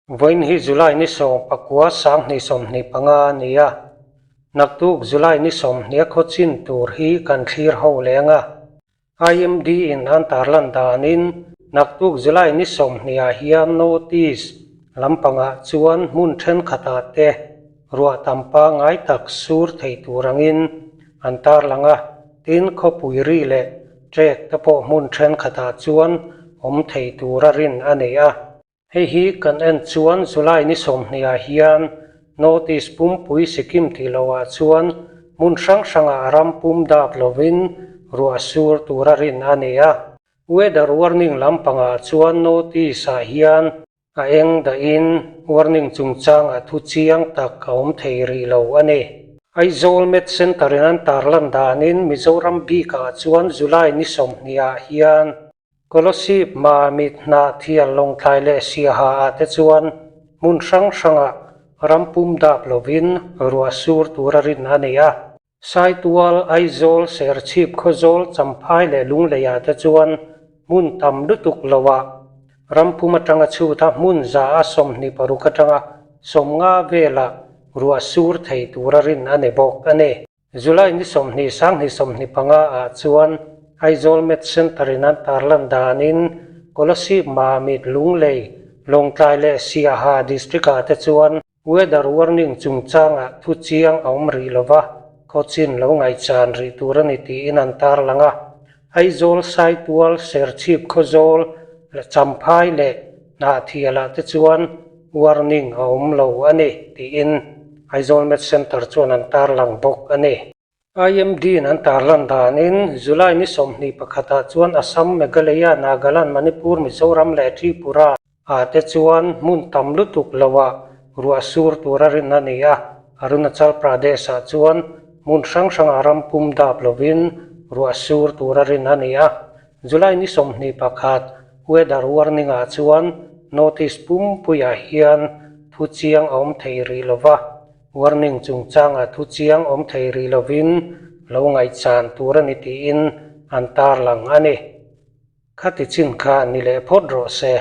Vawiin hi July ni 19 2025 a ni a, naktuk July ni 20 a khawchin tur hi kan thlir ho leng a. IMD in an tarlan danin naktuk July ni 20 ah hian North East lampangah chuan hmun thenkhatah te ruah tam pangngai tak sur thei tur angin an tarlang a, tin khawpui ri leh trek te pawh hmun thenkhatah chuan awm thei tura rin a nei a. Hei hi kan en chuan July ni 20 ah hian North East pumpui Sikkim tih lohah chuan hmun hrang hrangah ram pum dap lovin ruah sur tura rin a ni a. Weather warning lampangah chuan North East ah hian a eng dahin warning chungchangah thu chiang tak a awm thei rih lo a ni. Aizawl Met Centre in an tarlan danin Mizoram bikah chuan July ni 20 ah hian Kolasib, Mamit, Hnahthial, Lawngtlai leh Siaha ah te chuan hmun hrang hrangah ram pum dap lovin ruah sur tura rin a ni a. Saitual, Aizawl, Serchhip, Khawzawl, Champhai leh Lunglei ah te chuan hmun tam lutuk loah ram pum atanga chhut a hmun 126 atanga 50 velah ruah sur thei tura rin a ni bawk a ni. July ni 20 2025 ah chuan Aizawl Met Centre in an tarlan danin Kolasib, Mamit, Lunglei, Lawngtlai leh Siaha District ah te chuan weather warning chungchangah thu chiang a awm rih lova, khawchin lo ngaihchan rih tur a ni tiin an tarlang a. Aizawl, Saitual, Serchhip, Khawzawl, Champhai leh Hnahthial ah te chuan warning a awm lo a ni tiin Aizawl Met Centre chuan an tarlang bawk a ni. IMD in an tarlan danin July ni 21 ah chuan Assam, Meghalaya, Nagaland, Manipur, Mizoram leh Tripura ah te chuan hmun tam lutuk loah ruah sur tura rin a ni a, Arunachal Pradesh ah chuan hmun hrang hrangah ram pum dap lovin ruah sur tura rin a ni a. July ni 21 weather warning ah chuan North East pumpuiah hian thu chiang a awm thei rih lova, warning chungchangah thu chiang awm thei rih lovin lo ngaihchan tur a ni tiin an tarlang a ni. Khati chin kha ni leh phawt rawh se.